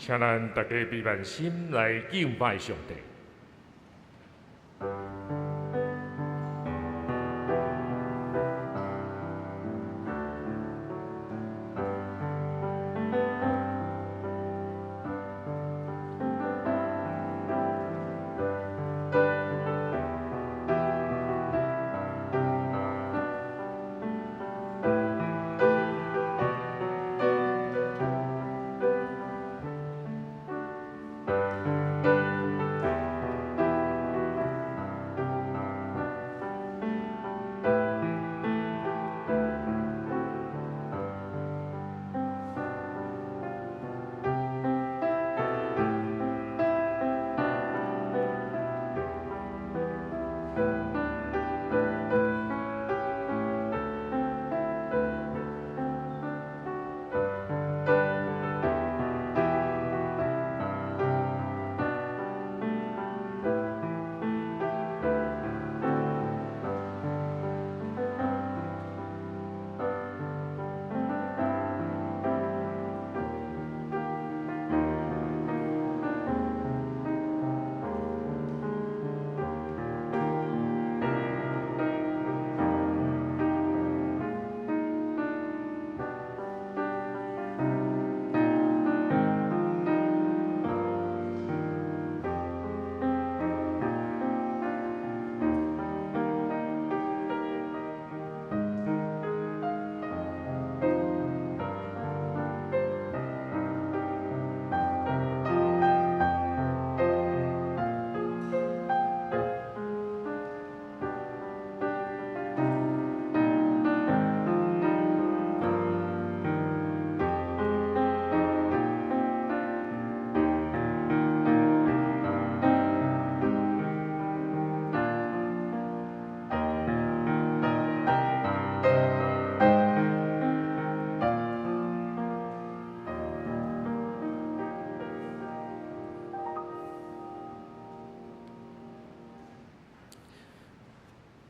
請咱大家閉目心來敬拜上帝。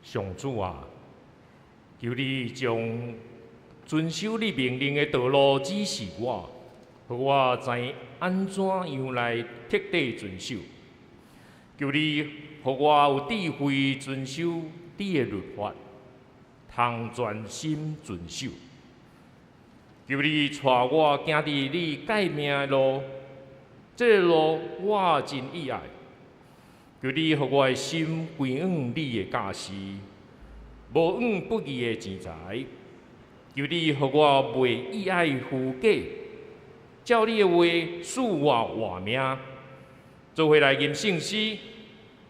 上主啊，求你將遵守你命令的道路指示我，予我知按怎樣來徹底遵守。求你予我有智慧遵守你的律法，通專心遵守。求你帶我行佇你誡命的路，這个路我真喜愛。求你予我的心歸向你的教示，無往不義的錢財。求你予我袂意愛虛假，照你的話賜我活命。做伙來吟聖詩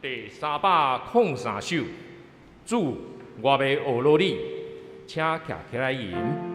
第303首，主，我欲學落你，請徛起來吟。主。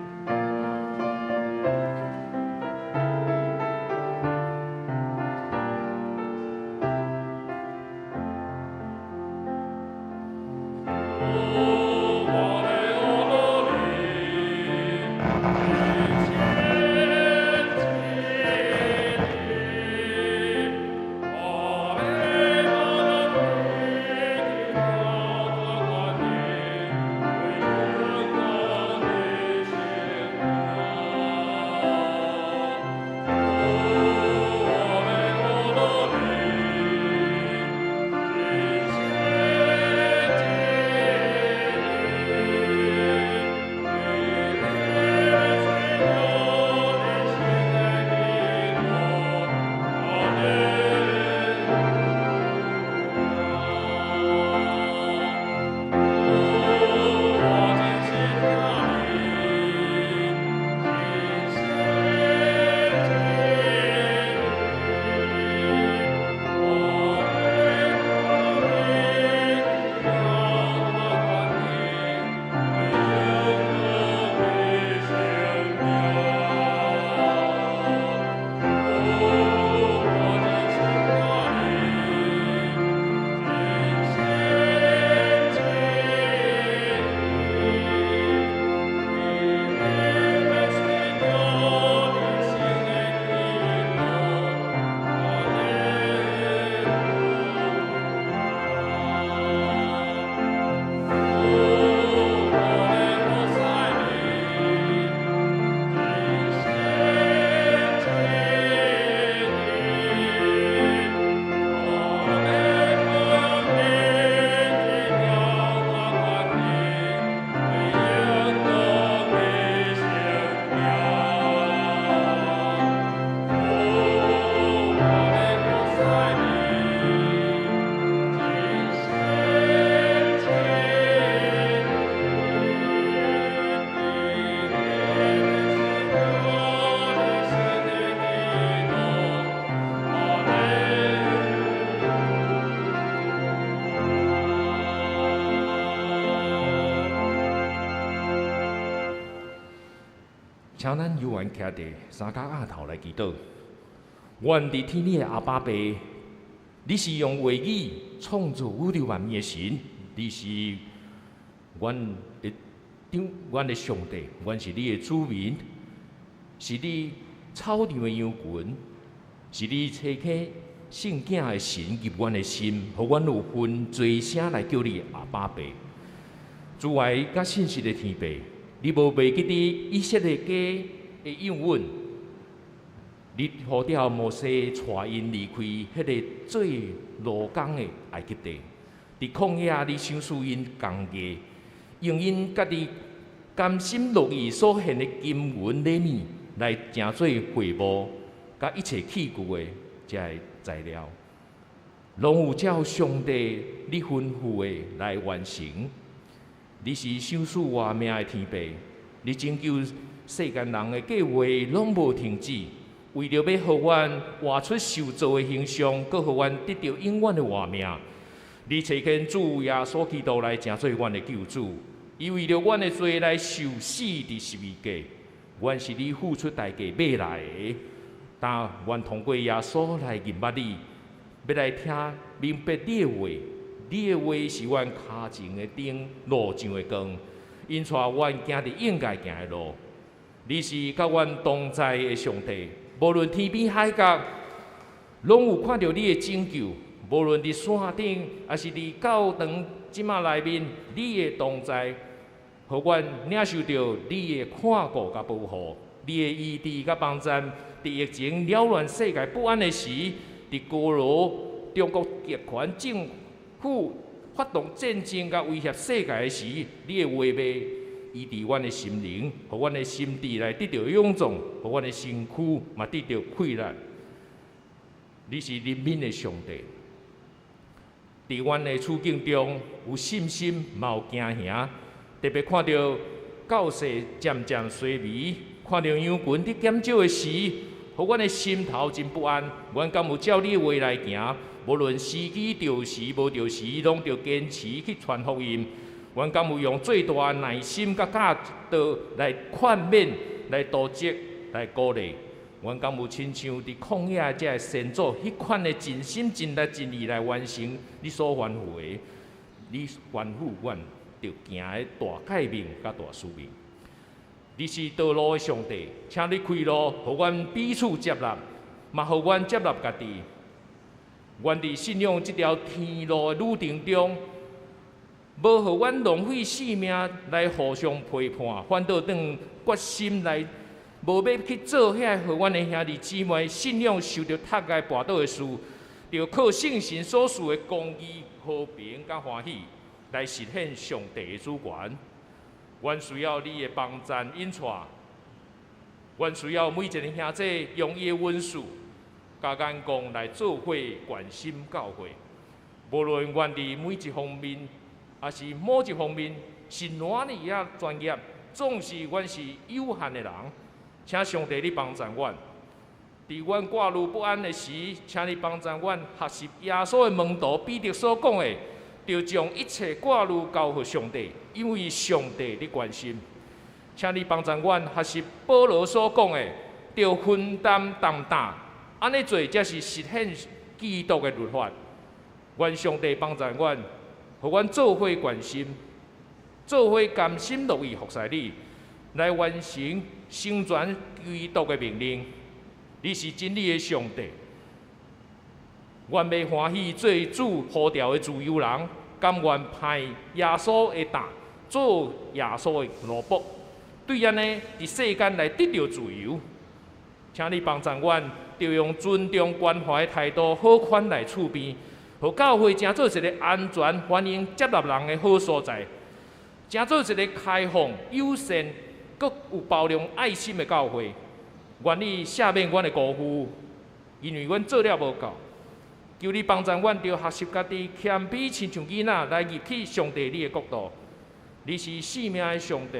請咱有緣徛佇三跤額頭來祈禱。阮佇天頂的阿爸父，你是用話語創造宇宙萬物的神，你是阮的長，阮的上帝，阮是你的子民，是你草場的羊群，是你差遣聖囝的神入阮的心，予阮有份齊聲來叫你阿爸父。慈愛佮信實的天父，你無袂記得以色列家的應允，你呼召摩西帶𪜶離開彼个做奴工的埃及地，佇曠野你賞賜𪜶工藝，用𪜶家己甘心樂意所獻的金銀禮物來成做會幕，佮一切器具的這个材料，攏有照上帝你吩咐的來完成。你是賞賜活命的天父，你拯救世間人的計劃攏無停止，為著欲予阮活出受造的形象，閣予阮得著永遠的活命。你差遣主耶穌基督來成做阮的救主，伊為著阮的罪來受死佇十字架，阮是你付出代價買來的。但阮通過耶穌來認捌你，欲來聽明白你的話。你的話是阮跤前的燈，路上的光，引帶阮行佇應該行的路。你是佮阮同在的上帝，無論天邊海角，攏有看著你的拯救。無論佇山頂，抑是佇教堂這馬內面，你的同在，予阮領受著你的看顧佮保護，你的醫治佮幫贊。佇疫情擾亂世界不安的時，佇高樓中國極權政府發動戰爭佮威脅世界的時，你的話語醫治阮的心靈，予阮的心智來得著勇壯，予阮的身軀嘛得著氣力。你是憐憫的上帝，佇阮的處境中有信心，嘛有驚嚇，特別看著教勢漸漸衰微，看著羊群佇減少的時，予阮的心頭真不安。阮敢有照你的話來行？無論時機著時無著時，攏著堅持去傳福音。阮敢有用最大的耐心佮教導來勸勉、來督責、來鼓勵？阮敢有親像佇曠野這个先祖彼款的盡心盡力盡意來完成你所吩咐的？你吩咐阮著行的大誡命佮大使命。你是道路的上帝，請你開路，予阮彼此接納，嘛予阮接納家己。阮佇信仰這條天路的旅程中，無予阮浪費性命來互相批判，反倒轉決心來，無欲去做遐予阮的兄弟姊妹信仰受著踢害跋倒的事，著靠聖神所賜的公義、和平佮歡喜，來實現上帝的主權。阮需要你的幫贊引帶，阮需要每一个兄弟用伊的恩賜佮眼光來做伙關心教會。無論阮佇每一方面，抑是某一方面是哪爾仔專業，總是阮是有限的人。請上帝你幫贊阮，佇阮掛慮不安的時，請你幫贊阮學習耶穌的門徒彼得所講的，著將一切掛慮交予上帝，因為上帝咧關心。請你幫贊阮學習保羅所講的，著分擔重擔，按呢做才是實現基督的律法。願上帝幫助阮，予阮做伙關心，做伙甘心樂意服侍你，來完成成全基督的命令。你是真理的上帝，阮欲歡喜做主呼召的自由人，甘願派耶穌的擔，做耶穌的奴僕，對按呢佇世間來得著自由。請你幫贊阮，著用尊重關懷的態度，好款來處變，予教會成做一个安全、歡迎、接納人的好所在，成做一个開放、友善、閣有包容愛心的教會。願你赦免阮的辜負，因為阮做了無夠。求你幫贊阮，著學習家己謙卑，親像囡仔來入去上帝你的國度。你是生命的上帝。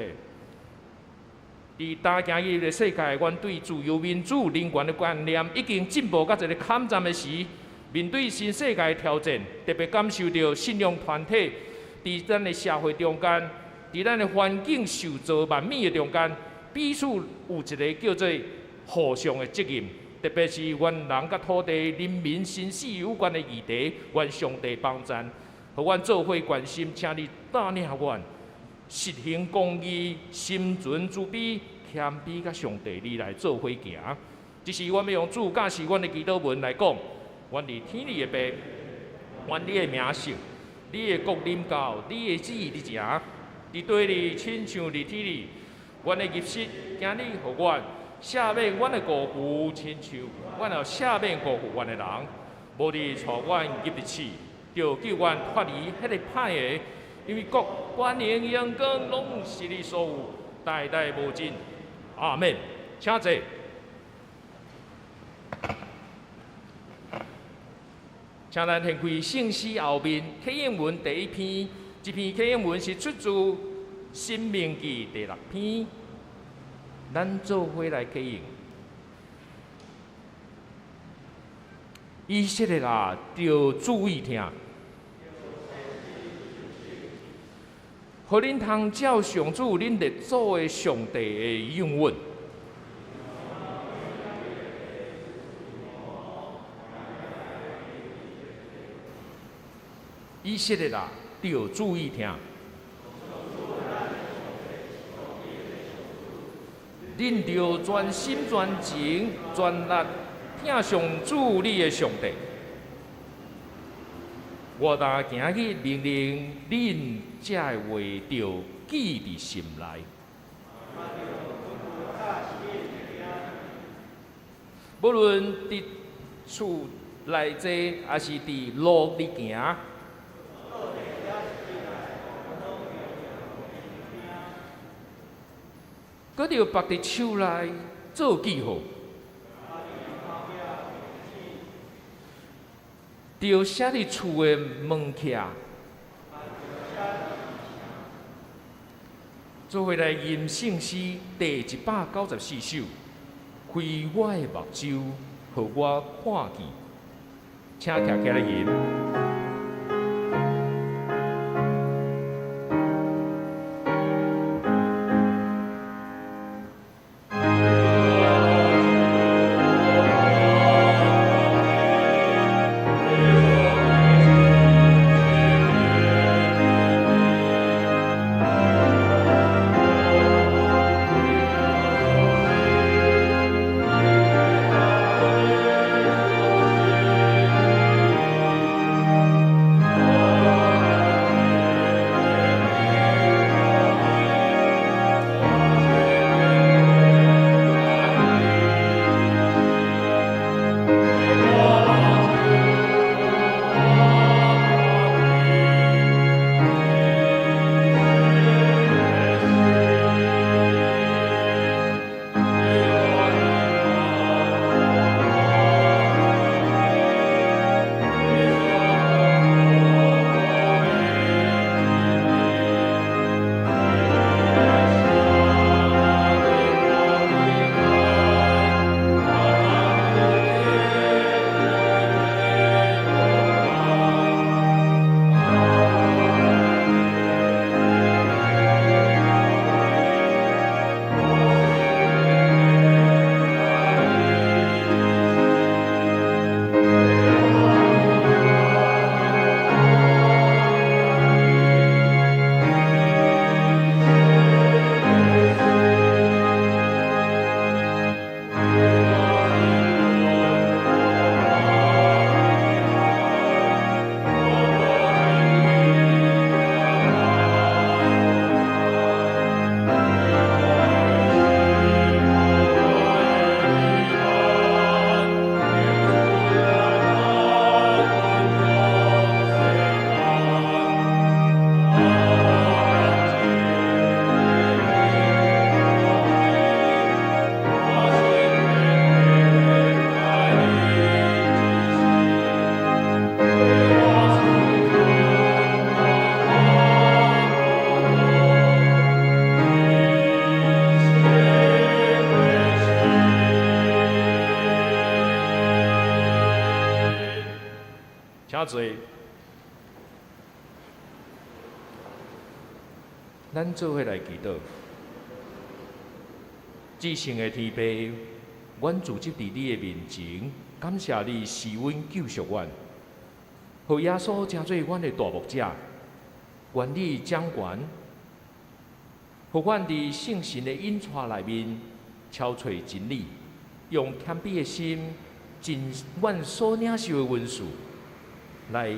佇今仔日的世界，阮對自由、民主、人權的觀念已經進步到一个坎站的時，面對新世界的挑戰，特別感受著信仰團體佇咱的社會中間，佇咱的環境受造萬物的中間，彼此有一个叫做互相的責任，特別是阮人佮土地、人民生死有關的議題，願上帝幫贊，予阮做伙關心，請你帶領阮實行公義，心存慈悲，謙卑佮上帝你來做伙行。這是阮欲用主教示阮的祈禱文來講，阮佇天裡的父，願你的名聖，你的國臨到，你的旨意佇成，佇地裡親像佇天裡。阮的入息，今日予阮赦免阮的過犯，親像阮也赦免過犯阮的人。無你帶阮入佇試，著救阮脫離彼個歹的，因為國、權能、榮光，攏是你所有，代代無盡。阿們。請坐。請咱掀開聖詩後面啟應文第一篇，這篇啟應文是出自《申命記》第六篇。咱做伙來啟應。以色列啊，著注意聽，予恁通照上主恁列祖的上帝的應允。以色列啊，著注意聽。恁著專心專情專力疼上主你的上帝。我今日命令恁這个話，著記佇心內。無論佇厝內坐，抑是佇路裡行，閣著縛佇手內做記號，著寫佇厝的門徛，做伙來吟聖詩第194首，開我的目睭，予我看見，請徛起來吟。請坐。咱做伙來祈禱。至聖的天父，阮聚集佇你的面前，感謝你施恩救贖阮，予耶穌成做阮的大牧者，願你掌權，予阮佇聖神的引帶內面，朝揣真理，用謙卑的心，盡阮所領受的恩賜，來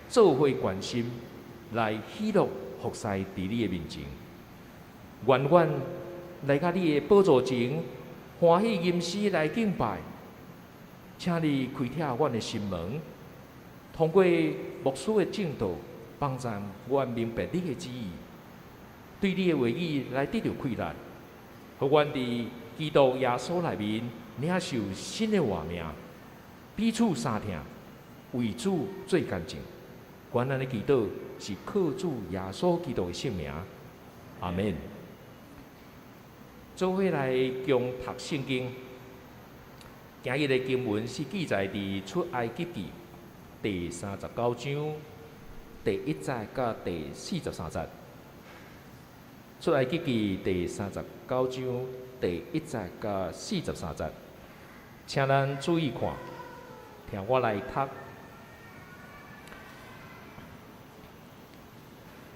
做伙關心，來喜樂服侍佇你的面前。願阮來到你的寶座前，歡喜吟詩來敬拜，請你開啟阮的心門，通過牧師的證道，幫助阮明白你的旨意，對你的話語來得著氣力，予阮佇基督耶穌內面領受新的活命，彼此相疼，為主做見證。阮按呢祈禱是靠主耶穌基督的聖名，阿門。做伙來共讀聖經，今日的經文是記載佇出埃及記第39章第1節佮第43節。出埃及記第三十九章第一節佮四十三節，請咱注意看，聽我來讀。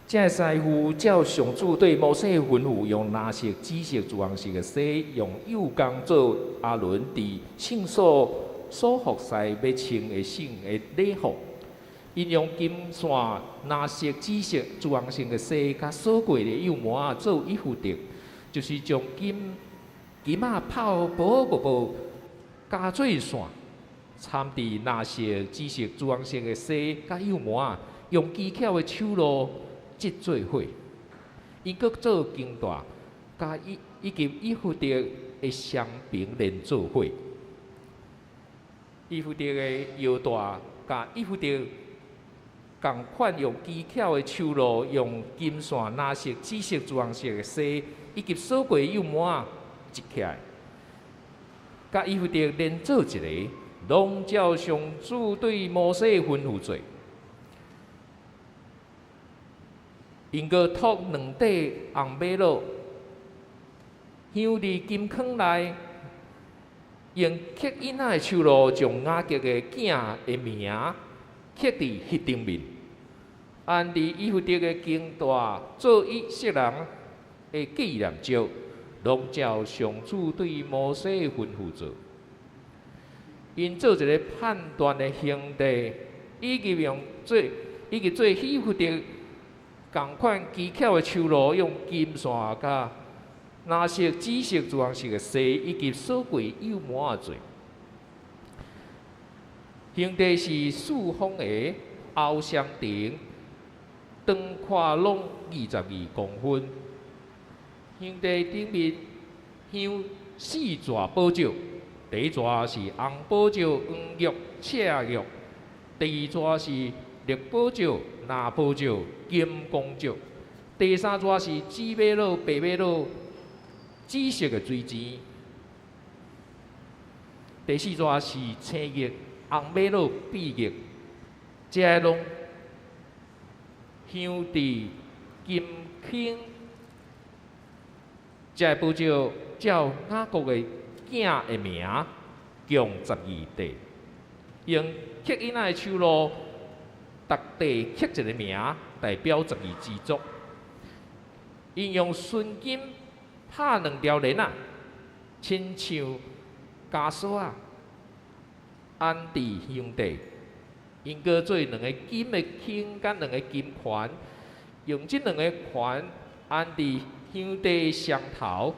這个師傅照上主對摩西的吩咐，用藍色、紫色、朱紅色的紗，用幼工做亞倫佇聖所所服侍欲穿的聖的禮服。𪜶用金線、藍色、紫色、朱紅色的紗，佮鎖過的幼縵仔做以弗得，就是將金金仔泡薄薄薄加做線，摻佇藍色、紫色、朱紅色的紗佮幼縵仔，用機巧的手路織做伙。𪜶閣做經帶，佮以及以弗得的雙爿連做伙。以弗得的腰帶，佮以弗得仝款用機巧的手路，用金線、藍色、紫色、朱紅色的紗，以及鎖過的幼縵仔織起來，佮以弗得連做一个，攏照上主對摩西吩咐做。𪜶閣託兩塊紅瑪瑙，鑲佇金框內，用刻印仔的手路，將雅各的囝的名刻佇彼頂面，按佇以弗得的經帶做以色列人的紀念石，攏照上主對摩西吩咐做。𪜶做一个判斷的兄弟，以及用做，以及做以弗得仝款機巧的手路，用金線佮藍色、紫色、朱紅色的紗，以及鎖過幼縵仔做。形地是四方的，厚雙長，長寬攏22公分。形地頂面鑲四座寶石，第一座是紅寶石、黃玉、赤玉；第二座是綠寶石、藍寶石、金剛石；第三座是紫瑪瑙、白瑪瑙、紫色的水晶；第四座是青玉、紅瑪瑙、碧玉。這个攏鑲佇金框，這个寶石照雅各的囝的名，共12塊，用刻印仔的手路，逐塊刻一个名，代表十二支族。𪜶用純金拍兩條鏈仔，親像枷鎖仔，按佇胸底。𪜶閣做兩个金的圈，佮兩个金環，用這兩个環按佇胸底雙頭，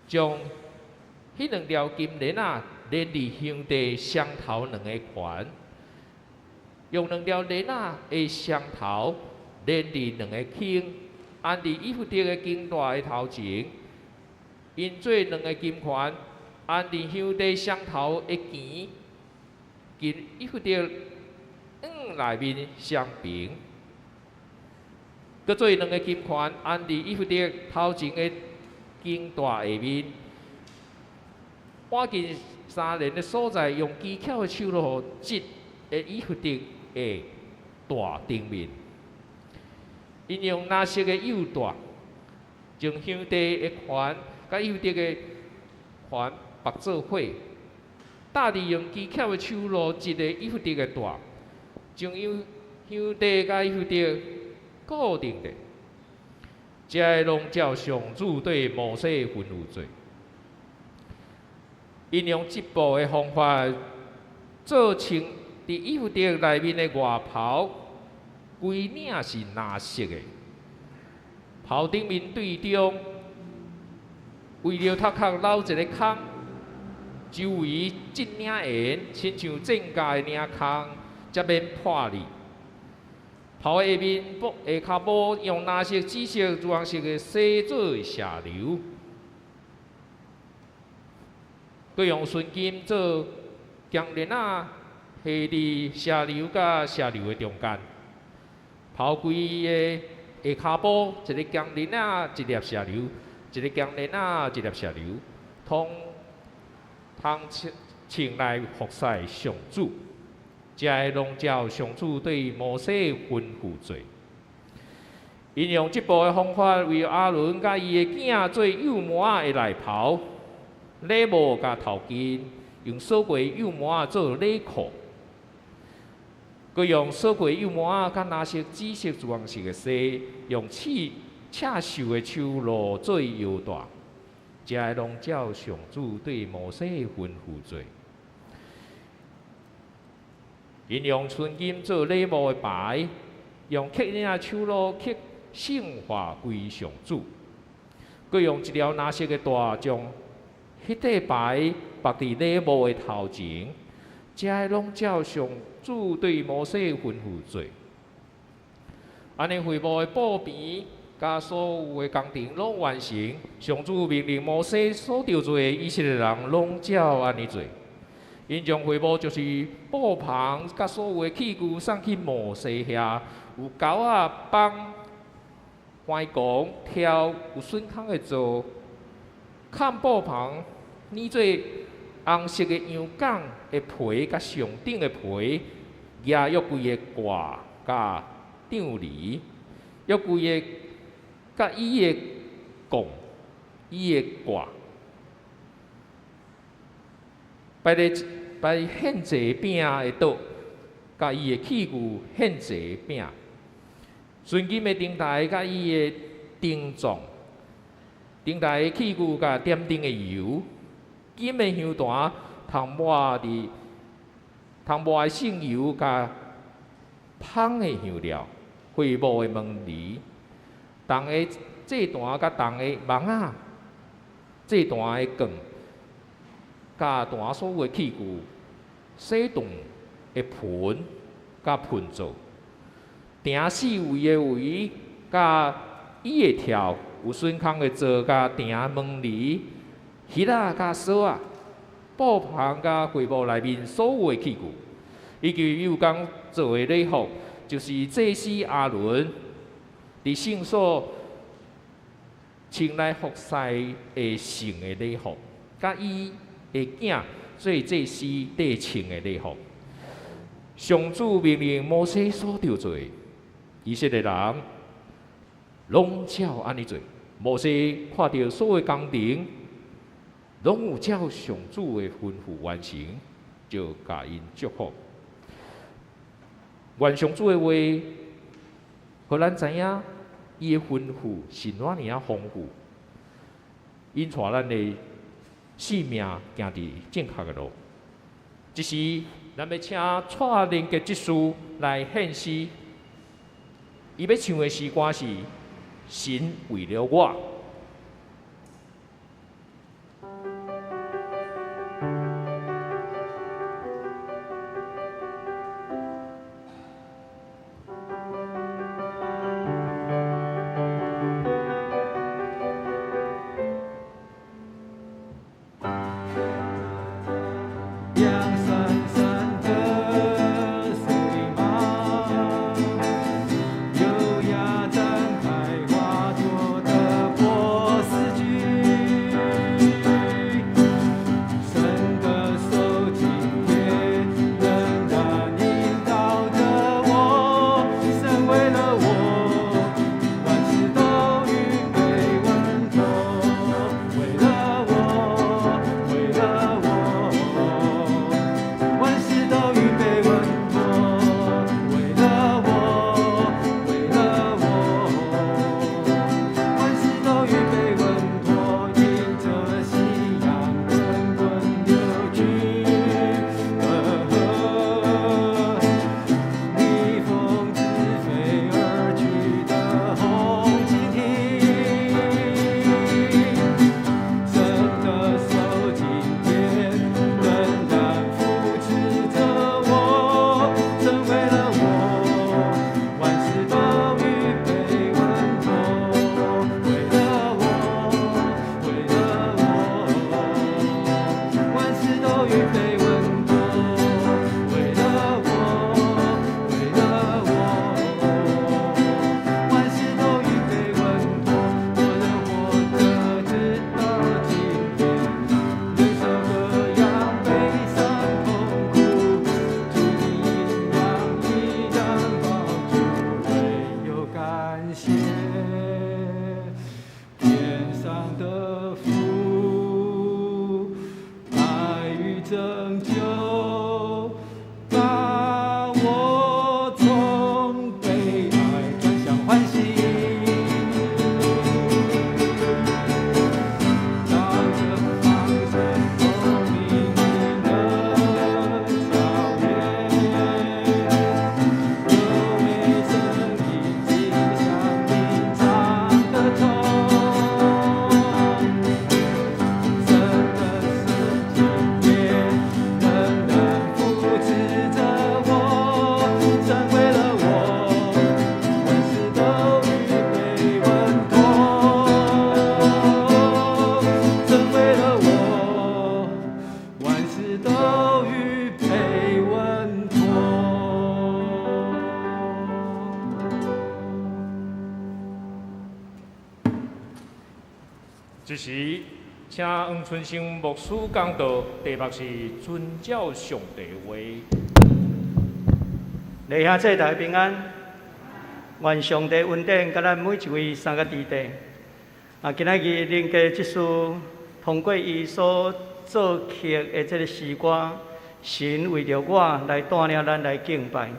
將彼兩條金鏈仔連佇胸底雙頭兩個環，用兩條鏈仔的雙頭連佇兩个圈，按佇以弗得的經帶的頭前，𪜶做兩个金環，按佇胸底雙頭的墘，佮以弗得往內面相平，閣做兩个金環，按佇以弗得頭前的經帶下面，倚近衫鏈的所在，用機巧的手路織的以弗得的帶頂面。𪜶用藍色的幼帶，將胸底的環佮佮以弗得的環縛做伙，搭佇用機巧的手路織的以弗得的帶，將香香袋佮以弗得固定咧。這个攏照上主對摩西吩咐做。𪜶用織布的方法做穿佇以弗得內面的外袍，規領是藍色的。袍頂面對中，圍著頭殼摎一个空，周圍織領緣，親像戰甲的領空，才免破裂。袍下面布下跤埔用藍色、紫色、朱紅色的紗做蛇流，閣用純金做鋼鏈仔，繫佇蛇流佮蛇流的中間。袍規个下跤埔，一个鋼鏈仔，一粒蛇流，一个鋼鏈仔，一粒蛇流，通通穿穿來服侍上主。這个攏照上主對摩西吩咐做。𪜶用織布的方法為亞倫佮伊的囝做幼毛仔的內袍、禮帽佮頭巾，用鎖過幼毛仔做禮褲，閣用鎖過幼毛仔佮藍色、紫色、朱紅色的紗，用刺刺繡的手路做腰帶。這个攏照上主對摩西吩咐做。𪜶用純金做禮帽的牌，用刻領的手路刻聖化歸上主，閣用一條藍色的帶將彼塊牌縛佇禮帽的頭前。這个攏照上主對摩西吩咐做。按呢會幕的布棚佮所有的工程攏完成，上主命令摩西所著做的，以色列人攏照按呢做。𪜶將會幕就是布棚佮所有的器具送去摩西遐，有鈎仔、枋、橫摃、柱，有榫孔的槽，崁布棚捏做紅色的羊角的皮佮上頂的皮，舉約櫃的蓋佮帳簾，約櫃的佮椅的摃、椅的蓋，擺咧擺獻祭餅的桌，佮伊的器具獻祭餅，純金的燈台佮伊的燈狀，燈台的器具佮點燈的油，金的香壇通抹佇通抹的聖油佮芳的香料，會幕的門簾，銅的祭壇佮銅的網仔，祭壇的棍。佮壇所有的器具、洗頓的盆佮盆座，埕四圍的圍佮椅的柱，有榫孔的槽佮埕門簾、箒仔佮索仔、布棚佮會幕內面所有的器具，以及幼工做的禮服，就是祭司亞倫佇聖所穿來服侍會穿的禮服，佮伊的囝做祭司得穿的禮服。上主命令摩西所著做，以色列人攏照按呢做。摩西看著所有工程，攏有照上主的吩咐完成，就共𪜶祝福。願上主的話，予咱知影伊的吩咐是偌爾仔豐富，引帶咱的生命行佇正確的路。這時，咱欲請蔡連杰執事來獻詩，伊欲唱的詩歌是《神為了我》。優雅綻開花朵的。救，把我從悲哀轉向歡喜。照著放生透明的草原，柔美聲音盡享吟唱歌頌。神的聖潔仍然扶持著我，神為了我，萬事都預備穩妥。神為了我，萬事都預備穩妥。這時，請黃春生牧師講道，題目是遵照上帝話。弟兄姊妹大家平安，願上帝恩典佮咱每一位三個弟弟。啊，今仔日靈家執事通過伊所作曲的這个詩歌，神為著我來帶領咱來敬拜。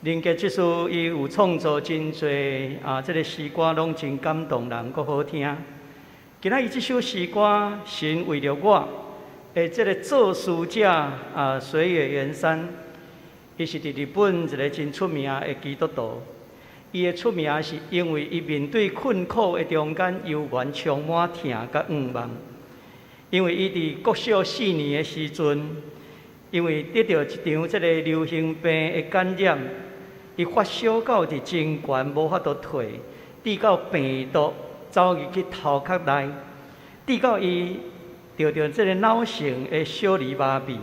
靈家執事伊有創作真濟啊，這个詩歌攏真感動人，閣好聽。今仔日這首詩歌，神為著我的這个作詞者啊，水野元三，伊是佇日本一个真出名的基督徒。伊的出名是因為伊面對困苦的中間，猶原充滿疼佮盼望。因為伊佇國小4年的時陣，因為得著一場這个流行病的感染，伊發燒到佇真懸，無法度退，直到病毒走入去頭殼內，直到伊著著這个腦性的小兒麻痹。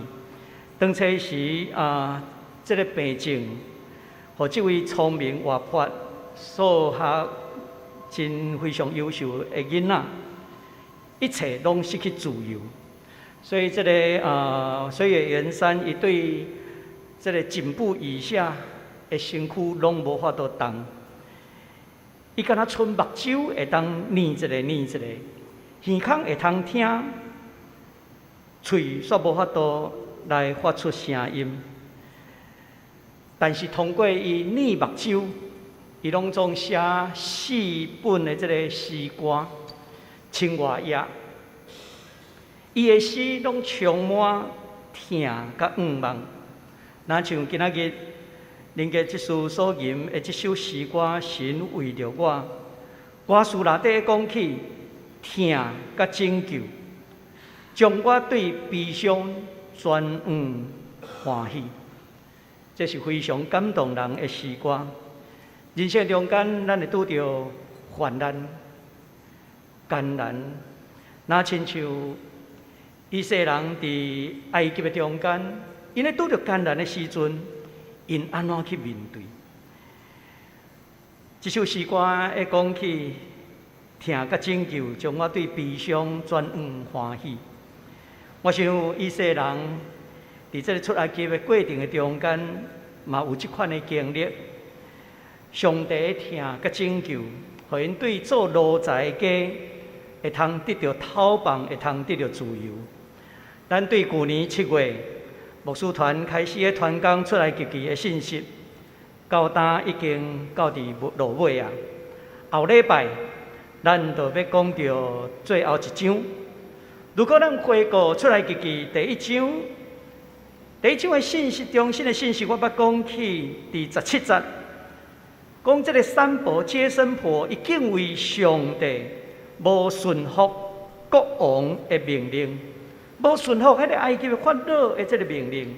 當初時啊，這个病症，予這位聰明活潑、數學真非常優秀的囡仔，一切攏失去自由。所以這个水野元三，伊對這个頸部以下的身軀攏無法度動。伊敢若賰目睭會當睨一下睨一下，耳孔會通聽，喙煞無法度來發出聲音。但是通過伊睨目睭，伊攏總寫四本的這个詩歌，千外頁。伊的詩攏充滿疼佮盼望，若像今仔日靈家執事所吟的這首詩歌，神為著我，歌詞內底講起疼佮拯救，將我對悲傷轉往歡喜，這是非常感動人的詩歌。人生中間，咱會拄著患難、艱難，若親像以色列人佇埃及的中間，𪜶咧拄著艱難的時陣，𪜶按怎去面對？這首詩歌會講起疼佮拯救，將我對悲傷轉往歡喜。我想以色列人佇這个出埃及的過程的中間，嘛有這款的經歷。上帝的疼佮拯救，予𪜶對做奴才的家會通得著解放，會通得著自由。咱對舊年7月牧師團開始的傳講出埃及記的信息，到今已經到佇落尾啊。後禮拜咱就欲講著最後一章。如果咱回顧出埃及記第一章，第一章的信息中心的信息，我捌講起佇17節，講這个三婆接生婆，伊敬畏上帝，無順服國王的命令。無順服彼个埃及的法老的這个命令。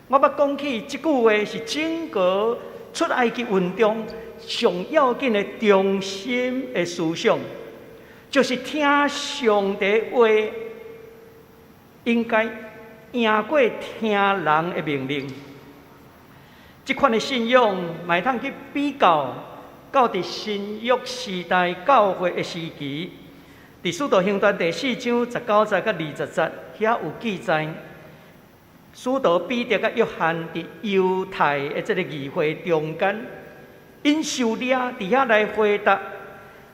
我捌講起這句話是整個出埃及運動上要緊的中心的思想，就是聽上帝話，應該贏過聽人的命令。這款的信仰，嘛會當去比較到佇新約時代教會的時期。佇使徒行傳第四章19節佮20節，遐有記載，使徒彼得佮約翰佇猶太的這个議會中間，𪜶受掠佇遐來回答，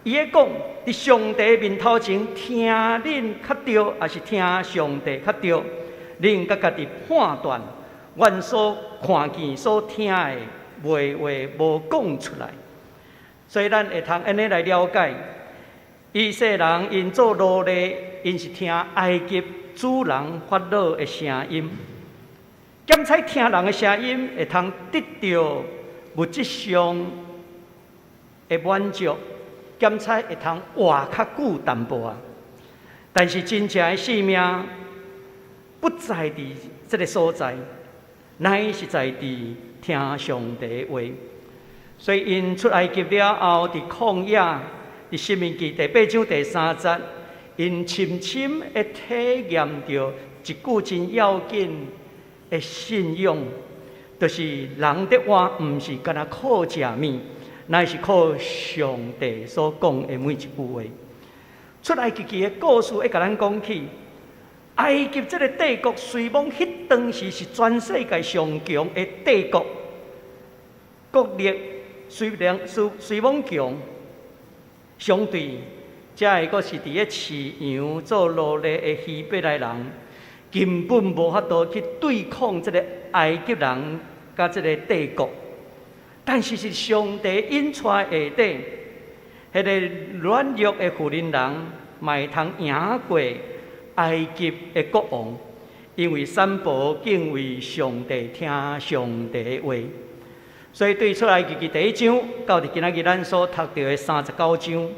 伊咧講，佇上帝面頭前聽恁較對，抑是聽上帝較對？恁佮家己判斷，阮所看見、所聽的，袂話無講出來。所以咱會通按呢來了解，以色列人𪜶做奴隸，𪜶是聽埃及主人法老的聲音。檢採聽人的聲音，會通得著物質上的滿足，檢採會通活較久淡薄仔。但是真正的性命不在佇這个所在，乃是在佇聽上帝的話。所以𪜶出埃及了後，佇曠野，佇申命記第八章第三節，𪜶深深的體驗著一句真要緊的信仰，就是人得活，毋是干焦靠食物，乃是靠上帝所講的每一句話。出埃及記的故事會共咱講起，埃及這个帝國雖罔彼當時是全世界上強的帝國，國力雖然雖雖罔強，相對這个閣是佇咧飼羊做奴隸的希伯來人，根本無法度去對抗這个埃及人佮這个帝國。但是是上帝引帶下底，彼个軟弱的婦人人，嘛會通贏過埃及的國王，因為散步敬畏上帝，聽上帝的話。所以對出埃及記第一章到佇今仔日咱所讀著的三十九章，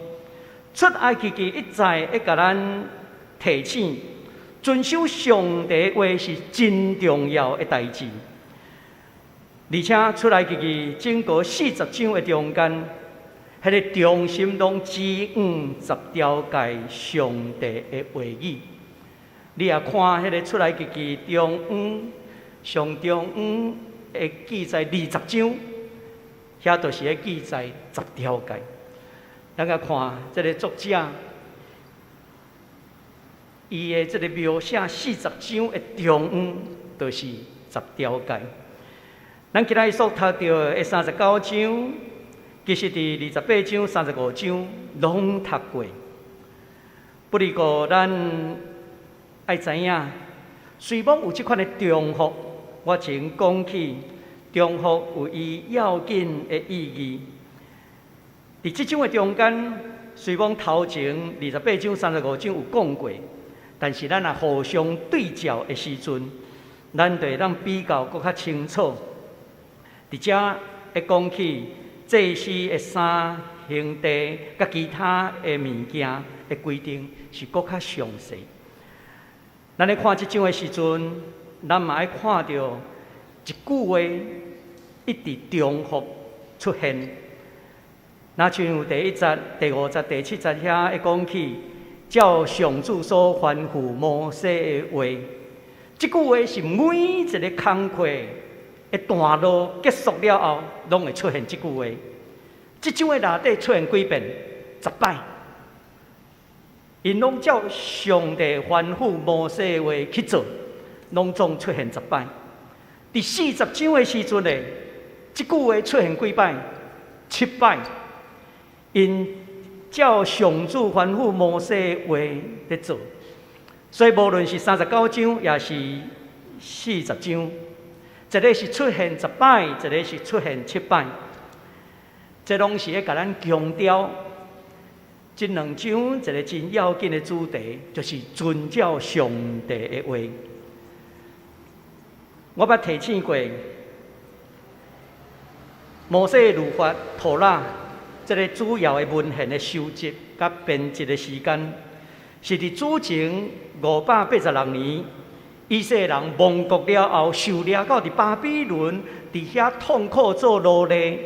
出埃及記一再會共咱提醒，遵守上帝話是真重要的代誌。而且出埃及記整個四十章的中間，彼个中心攏指向十條誡上帝的話語。你若看彼个出埃及記中央上中央的記載二十章，遐就是咧記載十條誡。咱來看這个作者，伊的這个描寫四十章的中央，就是十條誡。咱今仔日所讀著的三十九章，其實佇二十八章、三十五章攏讀過。不過咱愛知影，雖罔有這款的重複，我前講起重複有伊要緊的意義。佇這章的中間，雖罔頭前二十八章、三十五章有講過，但是咱若互相對照的時陣，咱就會當比較閣較清楚。佇遮會講起祭司的衫、兄弟佮其他的物件的規定是閣較詳細。咱咧看這章的時陣，咱嘛愛看著一句話一直重複出現。若像第一節、第五節、第七節遐會講起，照上主所吩咐摩西的話，這句話是每一个工課的段落結束了後，攏會出現這句話。這章的內底出現幾遍？十擺。𪜶攏照上帝吩咐摩西的話去做，攏總出現十擺。佇四十章的時陣咧，這句話出現幾擺？七擺。𪜶照上主吩咐摩西的話咧做，所以無論是三十九章，抑是四十章，一个是出現十擺，一个是出現七擺，這攏是咧共咱強調這兩章一个真要緊的主題，就是遵照上帝的話。我捌提醒過，摩西律法妥拉這个主要的文獻的收集佮編輯的時間，是佇主前五百八十六年，以色列人亡國了後，受掠到佇巴比倫，佇遐痛苦做奴隸，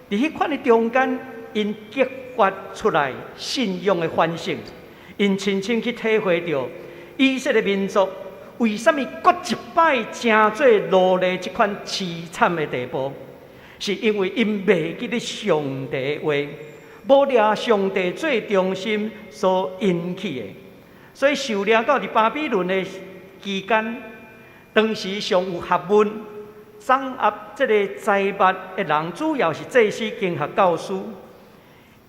佇彼款的中間，𪜶激發出來信仰的反省，𪜶親身去體會著以色列民族為啥物閣一擺成做奴隸這款淒慘的地步，是因為𪜶袂記得上帝的話，無掠上帝做中心所引起的。所以受掠到佇巴比倫的期間，當時上有學問、掌握這个財物的人，主要是祭司、經學教師。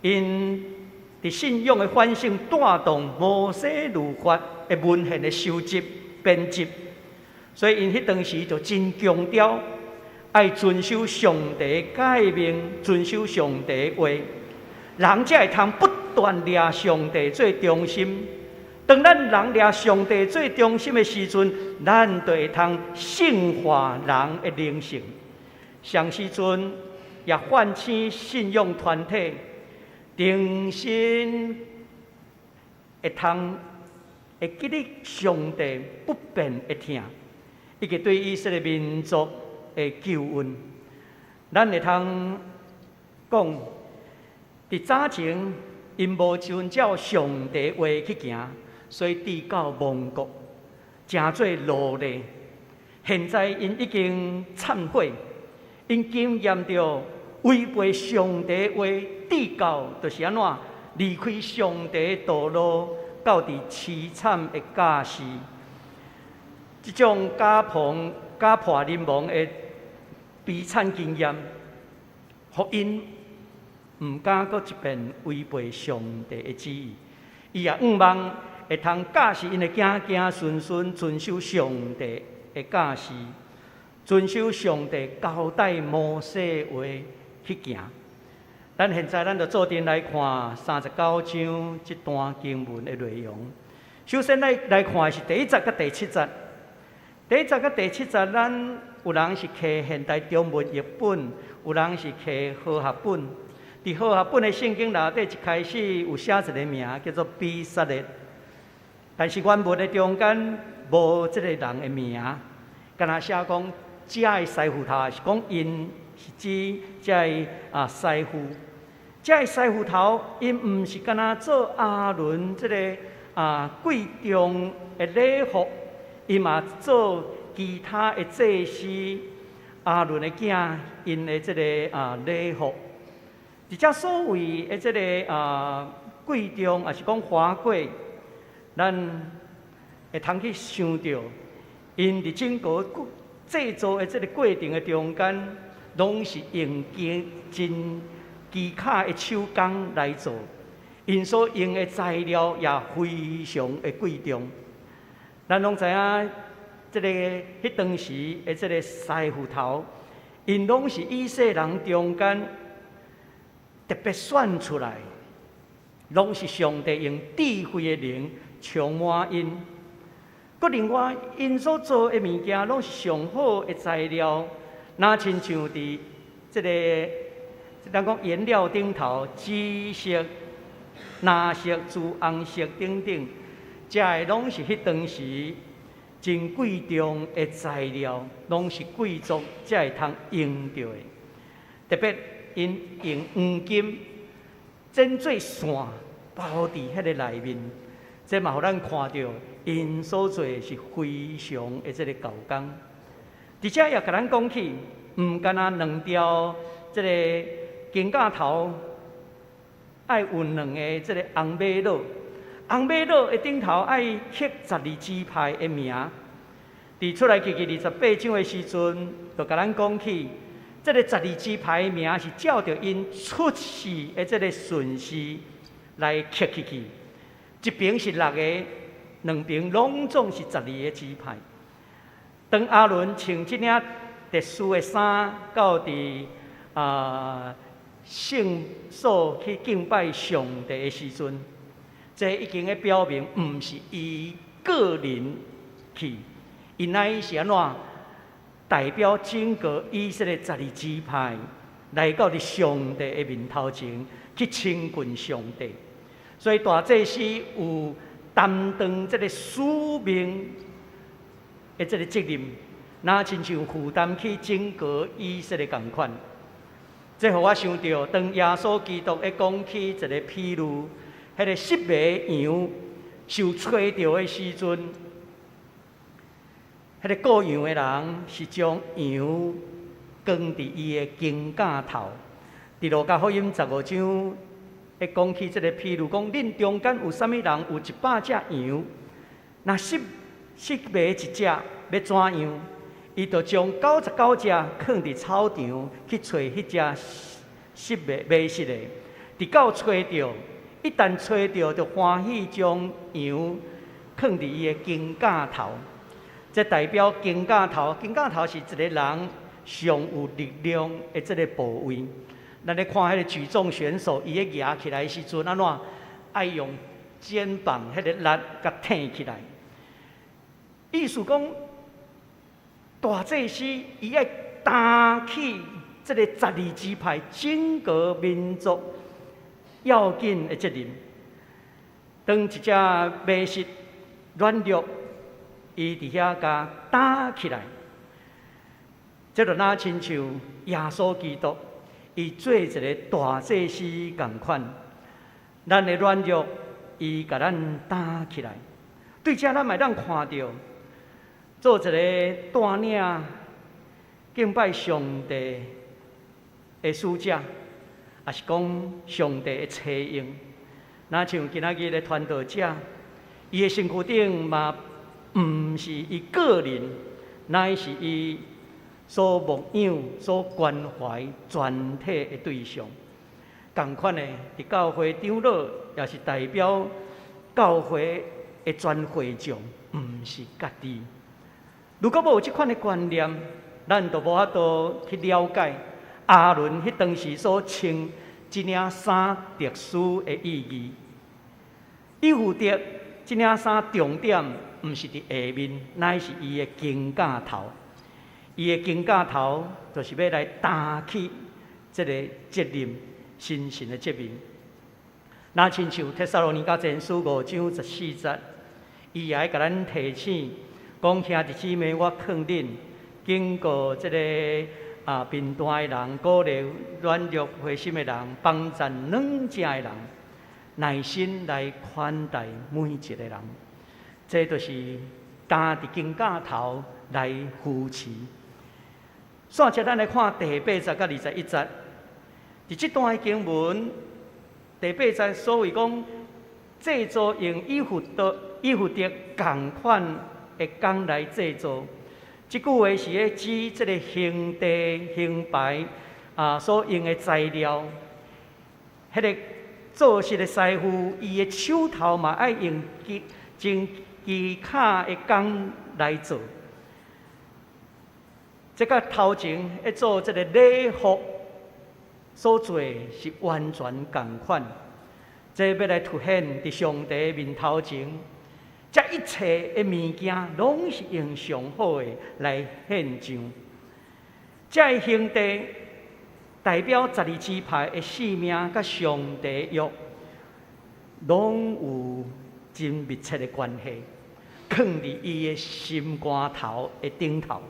𪜶佇信仰的反省，帶動摩西律法的文獻的收集、編輯。所以𪜶彼當時就真強調愛遵守上帝誡命，遵守上帝話，人才會通不斷掠上帝做中心。當咱人掠上帝做中心的時陣，咱就會通聖化人的靈性。上時陣也喚醒信仰團體，重新會通會記得上帝不變的疼，以及對以色列民族的救恩。咱會通講，佇早前𪜶無遵照上帝話去行，所以致到亡國，成做奴隸。現在𪜶已經懺悔，𪜶經驗著違背上帝話，致到就是按怎離開上帝道路，到佇淒慘的教示。這種家破人亡的悲慘經驗，予𪜶毋敢閣一遍違背上帝的旨意。伊也向望會通教示𪜶的子子孫孫遵守上帝的教示，遵守上帝交代摩西話去行。咱現在咱就做陣來看39章這段經文的內容。首先來看的是第一節佮第七節。第一節佮第七節，咱有人是摕現代中文譯本，有人是摕和合本。佇和合本的聖經內底，一開始有寫一个名叫做比撒列，但是原文的中間無這个人的名，干焦寫講這个師傅頭，是講𪜶是指這个師傅，這个師傅頭𪜶毋是干焦做亞倫這个貴重的禮服，伊嘛做其他的祭司亞倫的囝𪜶的這个禮服。佇遮所謂的這个貴重，抑是講華貴，咱會通去想著，𪜶佇整個製造的這个過程的中間，攏是用真機巧的手工來做，𪜶所用的材料也非常的貴重。咱攏知影，這个彼當時的這个師傅頭，𪜶攏是以色列人中間特別選出來，攏是上帝用智慧的靈充滿𪜶。閣另外，𪜶所做的物件攏是上好的材料，若親像佇這个，咱講顏料頂頭，紫色、藍色、朱紅色等等，這个攏是彼當時真貴重的材料，攏是貴族才會通用著的。特別𪜶用黃金剪做線包佇彼个內面，這嘛予咱看著𪜶所做的是非常的這个猴工。佇遮也共咱講起，毋干焦兩條這个經架頭愛有兩个這个紅瑪瑙，紅瑪瑙的頂頭愛刻十二支派的名。佇出埃及記28章的時陣，就共咱講起，這个十二支派的名是照著𪜶出世的這个順序來刻起去。一邊是六个，兩邊攏總是十二个支派。當亞倫穿這領特殊的衫，到佇聖所去敬拜上帝的時陣，這已經咧表明，毋是伊個人去，伊乃是按怎代表整個以色列十二支派來到佇上帝的面頭前去親近上帝。所以大祭司有擔當這个使命的這个責任，若親像負擔起整個以色列仝款。這予我想著，當耶穌基督咧講起一個譬喻，彼个失迷羊受揣著的時陣，彼个顧羊的人是將羊扛佇伊的肩胛頭。佇路加福音15章，咧講起這个譬喻，講恁中間有啥物人有100隻羊，若失迷一隻，欲怎樣？伊就將99隻囥佇草場去揣彼隻失迷迷失的，直到揣著，一旦揣著，就歡喜將羊囥佇伊的肩胛頭。這代表肩胛頭，肩胛頭是一個人上有力量的這个部位。咱咧看彼个舉重選手，伊咧舉起來的時陣，按怎愛用肩膀彼个力共挺起來。意思講，大祭司伊愛擔起這个十二支派整個民族要緊的責任。當一隻馬膝軟弱，伊佇遐共擔起來，這就若親像耶穌基督，伊做一个大祭司仝款，咱的軟弱，伊共咱擔起來。對這咱嘛會當看著，做一個帶領敬拜上帝的使者，抑是講上帝的差用。若像今仔日的傳道者，伊的身軀頂嘛，毋是伊個人，乃是伊所牧養、所關懷全體的對象。仝款的，佇教會長老也是代表教會的全會眾，毋是家己。如果無這款的觀念，咱就無法度去了解亞倫彼當時所穿這領衫特殊的意義。以弗得這領衫重點毋是佇下面，乃是伊的肩胛頭。伊的肩胛頭就是欲來擔起這个責任，神聖的責任。若親像帖撒羅尼迦前書五章十四節，伊也會共咱提醒，講兄弟姊妹，我勸恁警告這个貧惰的人，鼓勵軟弱灰心的人，幫贊軟正的人，耐心來款待每一个人。這就是擔佇肩胛頭來扶持。煞接咱來看第八節佮21節，佇這段的經文，第八節所謂講製造用以弗得仝款的工來製造，這句話是咧指這个兄弟胸牌所用的材料，彼个做穡的師傅，伊的手頭嘛愛用真機巧的工來做。這佮頭前咧做這个禮服所做的是完全仝款，這欲來凸顯佇上帝面頭前，這一切的物件攏是用上好的來獻上。這个兄弟代表十二支派的性命，佮上帝約攏有真密切的關係，囥佇伊的心肝頭的頂頭。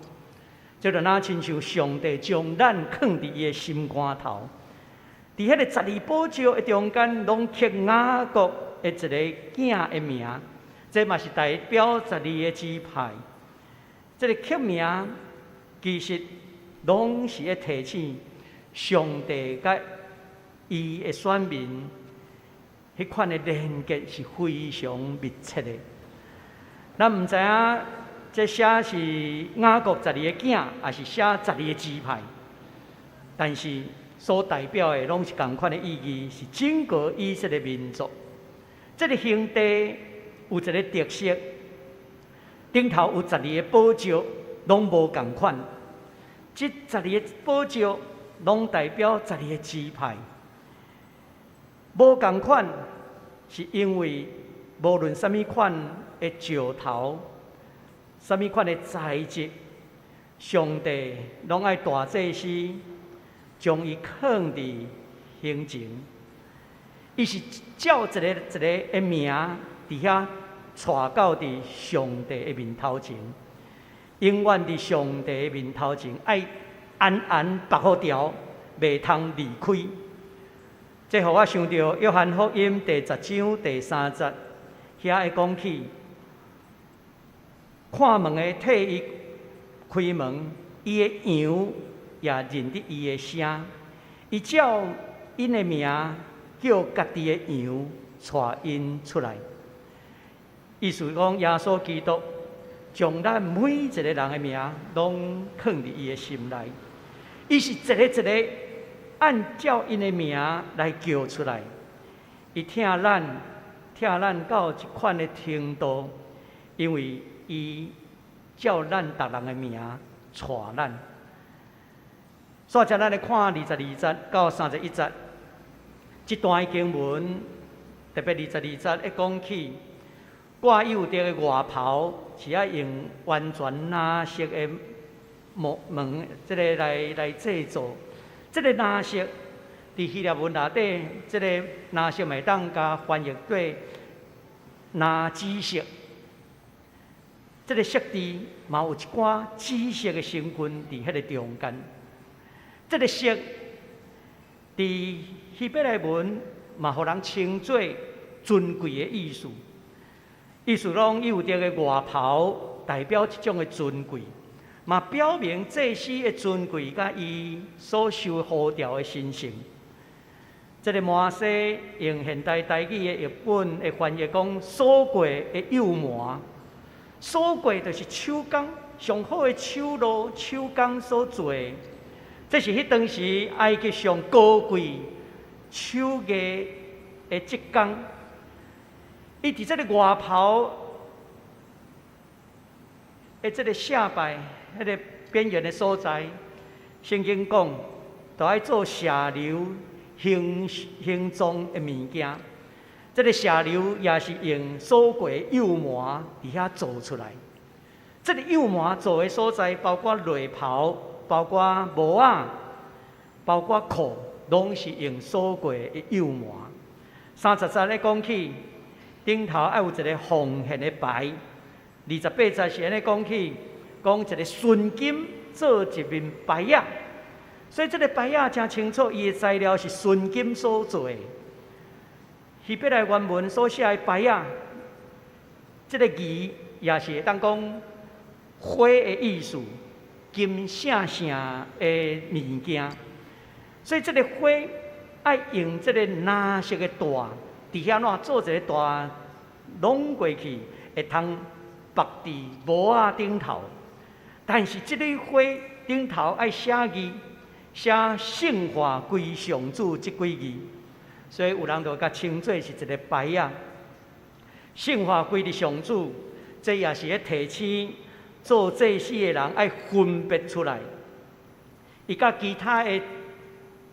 這就若親像上帝將咱囥佇伊的心肝頭，佇彼个十二寶石的中間，攏刻雅各的一个囝的名，這嘛是代表十二个支派。這个刻名其實攏是咧提醒上帝佮伊的選民，彼款的連結是非常密切的。咱毋知影這寫是雅各十二個囝，抑是寫十二个支派，但是所代表的攏是仝款的意義，是整個以色列民族。這个兄弟有一个特色，頂頭有十二个寶石，攏無仝款。這十二個寶石攏代表十二个支派，無仝款是因為無論啥物款的石頭，啥物款的材質，上帝攏愛大祭司將伊囥佇胸前，伊是照一个一个的名佇遐帶到佇上帝的面頭前，永遠佇上帝的面頭前，愛安安縛好牢，袂通離開。這予我想著約翰福音第十章第三節，遐會講起，看門的替伊開門，伊的羊也認得伊的聲，伊照𪜶的名叫家己的羊帶𪜶出來。意思講，耶穌基督將咱每一个人的名攏囥佇伊的心內，伊是一个一个按照𪜶的名來叫出來。伊疼咱，疼咱到一款的程度，因為伊照咱逐人的名帶咱。煞才咱來看22節到31節，這段經文特別二十二節會講起，掛猶得的外袍是愛用完全藍色的毛毛，這个來製作。這个藍色佇希臘文內底，這个藍色會當共翻譯做藍紫色。這个色字嘛有一寡紫色的成分佇彼个中間。這个色佇希伯來文嘛，予人稱做尊貴的意思。意思講，伊有這个外袍代表一種的尊貴，嘛表明祭司的尊貴佮伊所受呼召的神聖。這个摩西用現代台語的譯本的翻譯講，鎖過的幼縵，鎖過就是手工上好的手路手工所做的。這是彼當時埃及上高貴手藝的織工。伊佇這个外袍的這个下擺，彼个邊緣的所在，聖經講，都愛做蛇流形狀的物件。這个蛇流也是用鎖過幼縵佇遐做出來。這个幼縵做的所在，包括內袍，包括帽仔，包括褲，攏是用鎖過的幼縵。30節咧講起，頂頭愛有一个奉獻的牌。28節是按呢講起，講一个純金做一面牌仔，所以這个牌仔誠清楚，伊的材料是純金所做的。希伯來原文所寫的牌仔，這个字也是會當講火的意思，金閃閃的物件。所以這个火愛用這个藍色的帶，佇遐怎做一个帶攏過去，會通縛佇帽仔頂頭。但是這个花頂頭愛寫字，寫聖化歸上主這幾字，所以有人就共稱做是一个牌仔。聖化歸佇上主，這也是咧提醒做祭司的人愛分別出來。伊佮其他的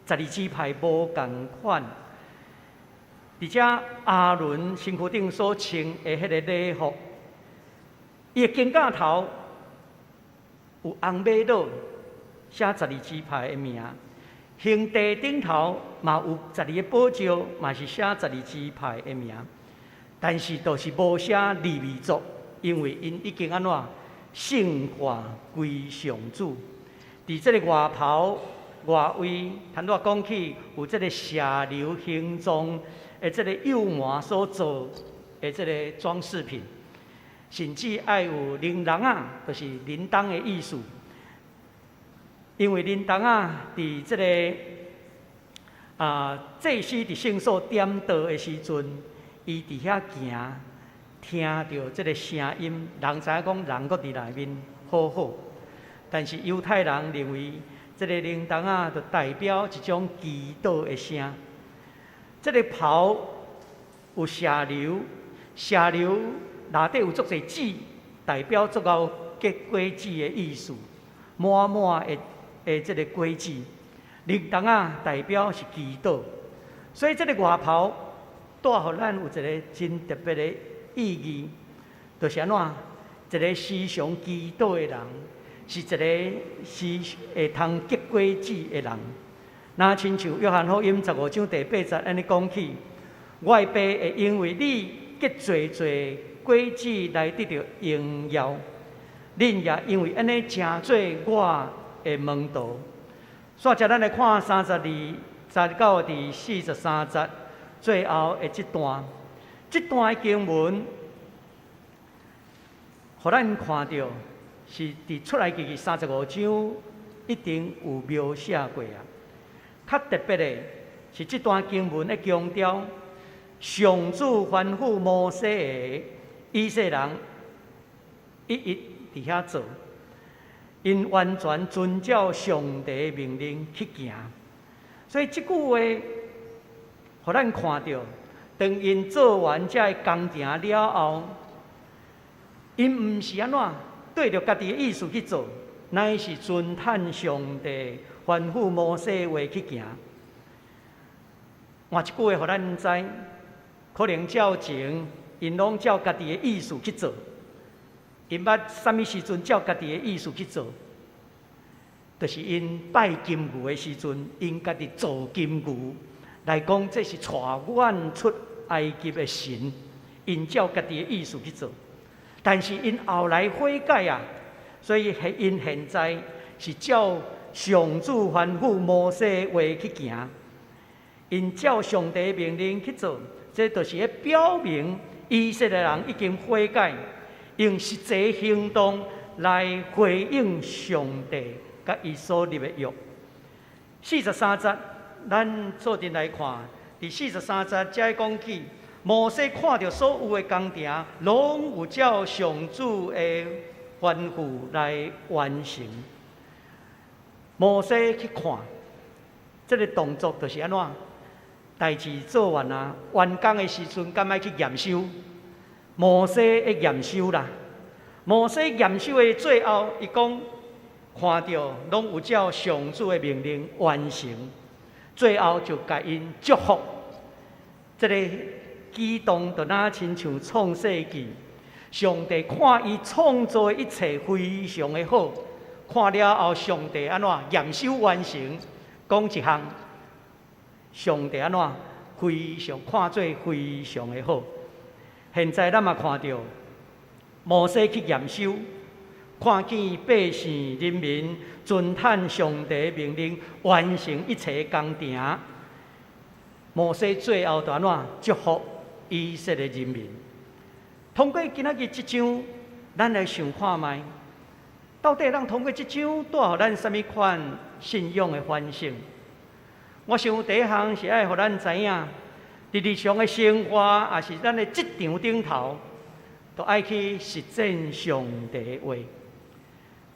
十二支派無仝款。佇遮亞倫身軀頂所穿的彼个禮服，伊的肩胛頭有紅瑪瑙寫十二支派的名，兄弟頂頭嘛有十二个寶石，嘛是寫十二支派的名，但是就是無寫利未族，因為𪜶已經按怎聖化歸上主。佇這个外袍外圍，頭拄仔講起有這个蛇流形狀的這个幼縵所做的這个裝飾品，甚至愛有鈴鐺仔，就是鈴鐺的意思。因為鈴鐺仔佇這个祭司佇聖所點燈的時陣，伊佇遐行，聽著這个聲音，人知影講人閣佇內面好好。但是猶太人認為，這个鈴鐺仔就代表一種祈禱的聲。這个袍有蛇流，蛇流內底有足濟籽，代表足夠結果子的意思，滿滿的這个果子。鈴鐺仔代表是祈禱，所以這个外袍帶予咱有一个真特別的意義，就是按怎一个時常祈禱的人，是一个是會通結果子的人。若親像約翰福音15章第8節按呢講起，我的爸會因為你結濟濟果子來得著榮耀，恁也因為按呢成做我的門徒。煞才咱來看32節到第43節最後的這段，這段的經文，予咱看著是佇出埃及記35章一定有描寫過啊。較特別的是，這段經文咧強調，上主吩咐摩西的以色列人一一佇遐做，𪜶完全遵照上帝的命令去行。所以這句話，予咱看著，當𪜶做完這个工程了後，𪜶毋是按怎，對著家己的意思去做，乃是遵趁上帝吩咐摩西話去行。換一句話，予咱知，可能照前，𪜶攏照家己的意思去做。𪜶捌啥物時陣照家己的意思去做？就是𪜶拜金牛的時陣，𪜶家己做金牛來講，這是帶阮出埃及的神，𪜶照家己的意思去做。但是𪜶後來悔改啊，所以𪜶現在是照上主吩咐摩西話去行，𪜶照上帝命令去做，這就是咧表明以色列人已經悔改，用實際行動來回應上帝佮伊所立的約。四十三節，咱做陣來看，佇四十三節才講起，摩西看著所有的工程，攏有照上主的吩咐來完成。摩西去看，這個動作就是按怎？代誌做完啊，完工的時陣，敢愛去驗收？摩西會驗收啦。摩西驗收的最後，伊講看著攏有照上主的命令完成，最後就共𪜶祝福。這個舉動就若親像創世記，上帝看伊創造的一切非常的好，看了後上帝按怎驗收完成，講一項，上帝按怎非常看做非常的好。現在咱嘛看著摩西去驗收，看見百姓人民遵趁上帝命令完成一切工程。摩西最後就按怎祝福以色列人民。通過今仔日這章，咱來想看覓，到底咱通過這章帶予咱啥物款信仰的反省？我想第一項是愛予咱知影，佇日常的生活，抑是咱的職場頂頭，都愛去實踐上帝的話。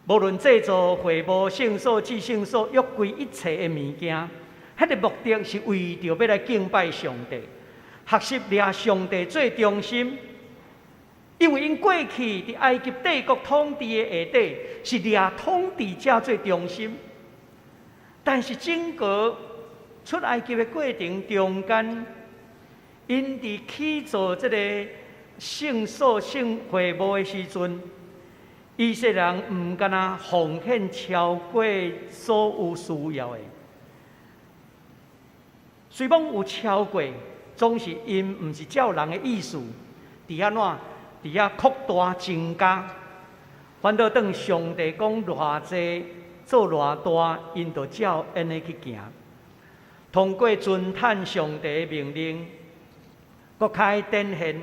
無論製造會幕、聖所、至聖所、約櫃一切的物件，彼個目的是為著欲來敬拜上帝，學習掠上帝做中心。因為𪜶過去佇埃及帝國統治的下底，是掠統治者做中心。但是整個出埃及的過程中間，𪜶佇起造這個聖所、聖會幕的時陣，以色列人毋干焦奉獻超過所有需要的，雖罔有超過，總是𪜶毋是照人的意思，佇按怎佇遐擴大增加，反倒當上帝講偌濟做偌大，𪜶就照按呢去行。通過遵趁上帝的命令，閣較展現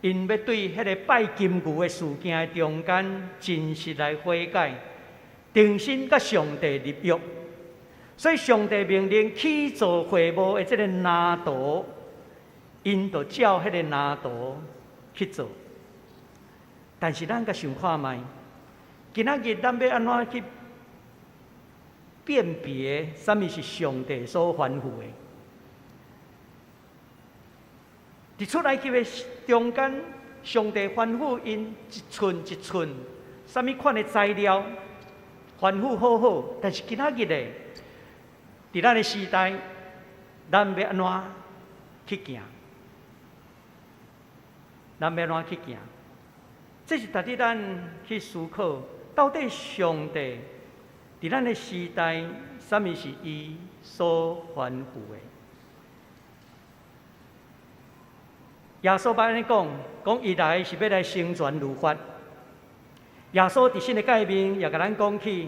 𪜶欲對彼個拜金牛的事件的中間真實來悔改，重新佮上帝立約。所以上帝命令起造會幕的這個藍圖，𪜶就照彼個藍圖去做。但是咱閣想看覓，今仔日咱欲按怎去辨別啥物是上帝所吩咐的？佇出埃及的中間，上帝吩咐𪜶一寸一寸，啥物款的材料，吩咐好好。但是今仔日咧，佇咱的時代，咱欲按怎去行？咱欲按怎去行？這是值得咱去思考，到底上帝佇咱的時代，啥物是伊所吩咐的？耶穌捌按呢講，講伊來是欲來成全律法。耶穌佇新的誡命也共咱講起，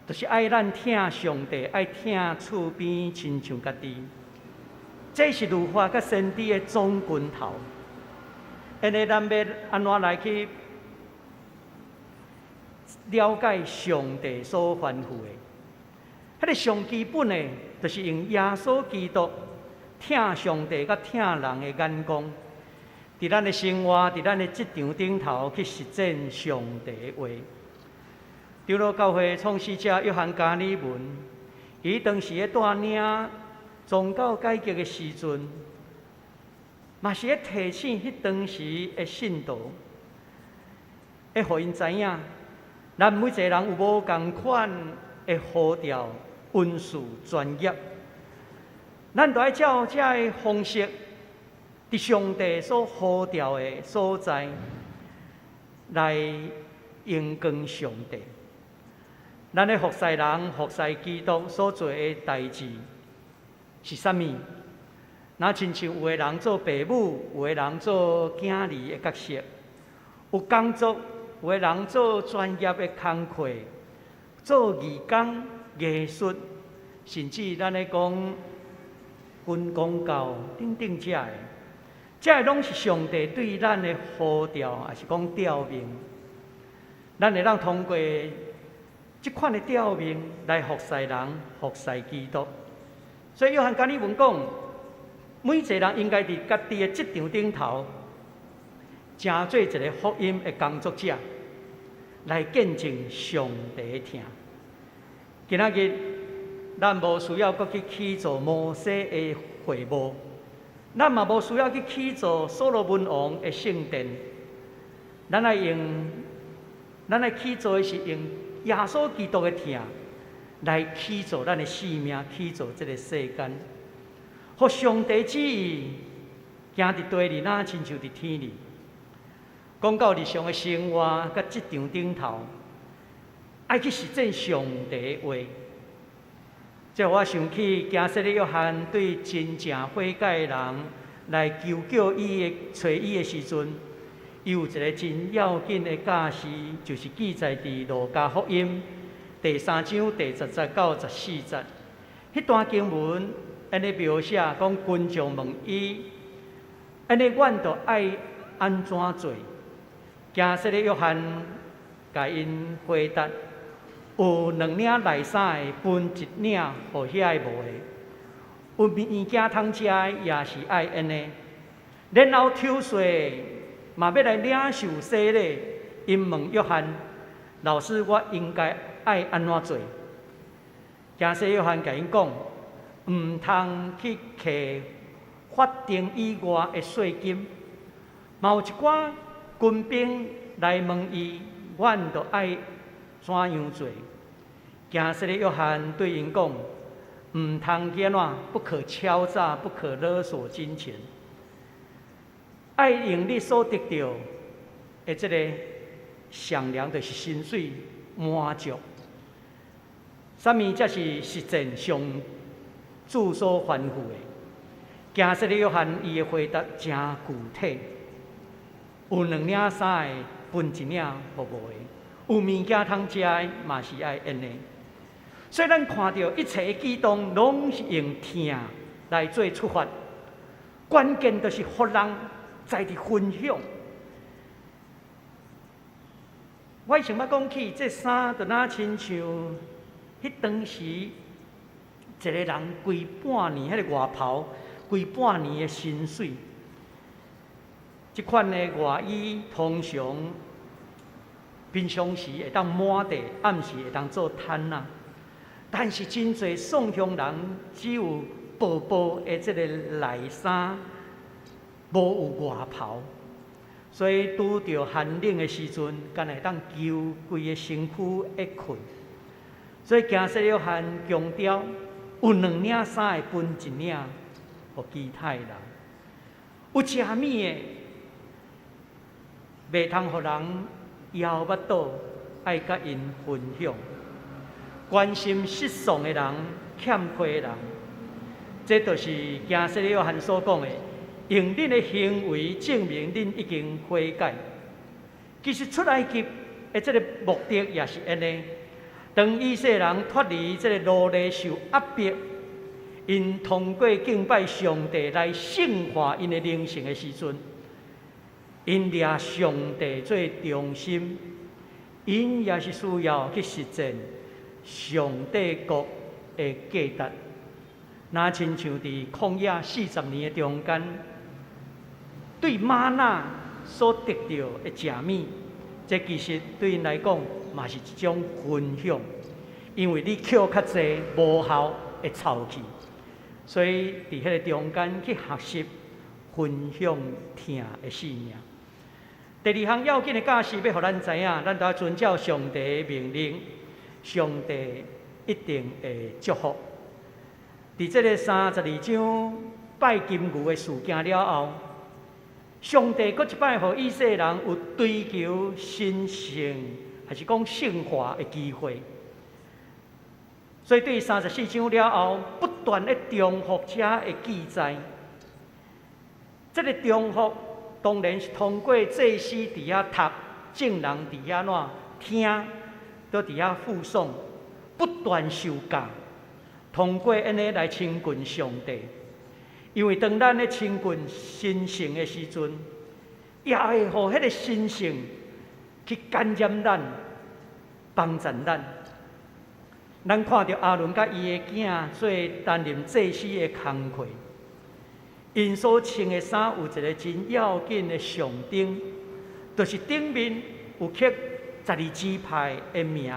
就是愛咱疼上帝，愛疼厝邊親像家己。這是律法佮先知的總根頭。按呢，咱欲按怎來去了解上帝所吩咐的？彼個上基本的，就是用耶穌基督疼上帝佮疼人的眼光，佇咱的生活，佇咱的職場頂頭去實踐上帝的話。長老教會創始者約翰加爾文，伊當時咧帶領宗教改革的時陣，嘛是咧提醒彼當時的信徒，會予𪜶知影，咱每一个人有無仝款的呼召、恩賜、專業，咱都愛照這个方式，佇上帝所呼召的所在來榮光上帝。咱咧服侍人、服侍基督所做的代誌是啥物？若親像有的人做爸母，有的人做囝兒的角色，有工作，有的人做專業的工課，做義工、藝術，甚至咱咧講軍公教等等這个，這个攏是上帝對咱的呼召，抑是講召命。咱會當通過這款的召命來服侍人、服侍基督。所以約翰加爾文講，每一個人應該佇家己的職場頂頭，成做一个福音的工作者，來見證上帝的疼。今仔日，咱無需要閣去起造摩西的會幕，咱嘛無需要去起造所羅門王的聖殿。咱愛起造的是用耶穌基督的疼來起造咱的生命，起造這个世間，予上帝旨意行佇地裡，若親像佇天裡。講到日常的生活佮職場頂頭，愛去實踐上帝的話。這予我想起，驚洗禮約翰對真正悔改的人來求叫伊的揣伊的時陣，伊有一个真要緊的教示，就是記載佇路加福音第三章第十節到十四節。彼段經文按呢描寫講，群眾問伊，按呢阮著愛按怎做？驚洗禮約翰共𪜶回答：有兩領內衫的，分一領予遐个無的；有物件通食的，也是愛按呢。然後抽稅的嘛欲來領受洗禮，𪜶問約翰老師：我應該愛按怎做？驚洗約翰共𪜶講：毋通去課法定以外的稅金。嘛有一寡軍兵來問伊：阮著愛怎樣做？驚洗禮約翰對𪜶講：毋通去按怎？不可敲詐，不可勒索金錢。愛用你所得著的這个賞糧，就是薪水滿足。啥物才是實踐上主所吩咐的？驚洗禮約翰伊的回答誠具體：有兩領衫的，分一領予無的；有物件通食的，嘛是愛按呢。所以咱看著一切的舉動，攏是用疼來做出發。關鍵就是予人在佇分享。我以前捌講起，這衫就若親像彼當時一个人規半年彼个外袍，規半年的薪水。這款的外衣通常平常時會當抹地，暗時會當做毯仔。但是真濟宋鄉人只有薄薄的這个內衫，無有外袍，所以拄著寒冷的時陣，干焦會當求規个身軀會睏。所以驚洗約翰強調，有兩領衫的分一領予其他的人，有食物的，袂通予人枵腹肚，愛佮𪜶分享。關心失喪的人、欠缺的人，這就是驚洗禮約翰所講的，用恁的行為證明恁已經悔改。其實出埃及的這个目的也是按呢。當以色列人脫離這个奴隸受壓迫，𪜶通過敬拜上帝來聖化𪜶的靈性的時陣，𪜶掠上帝做中心，𪜶也是需要去實踐上帝國的價值。若親像佇曠野四十年的中間，對瑪納所得著的食物，這其實對𪜶來講嘛是一種分享，因為你抾較濟無效會臭去，所以佇彼个中間去學習分享疼的生命。第二項要緊的教示，欲予咱知影，咱都愛遵照上帝的命令，上帝一定會祝福。佇這个32章拜金牛的事件了後，上帝閣一擺予以色列人有追求神聖，還是講聖化的機會。所以對34章了後，不斷的重複這的記載。這个重複當然是通過祭司佇遐讀，眾人佇遐怎聽，都佇遐複誦，不斷受教，通過按呢來親近上帝。因為當咱咧親近神聖的時陣，也會予彼個神聖去感染咱、幫助咱。咱看著亞倫佮伊的囝做擔任祭司的工課，𪜶所穿的衫有一个真要緊的象徵，就是頂面有刻十二支派的名。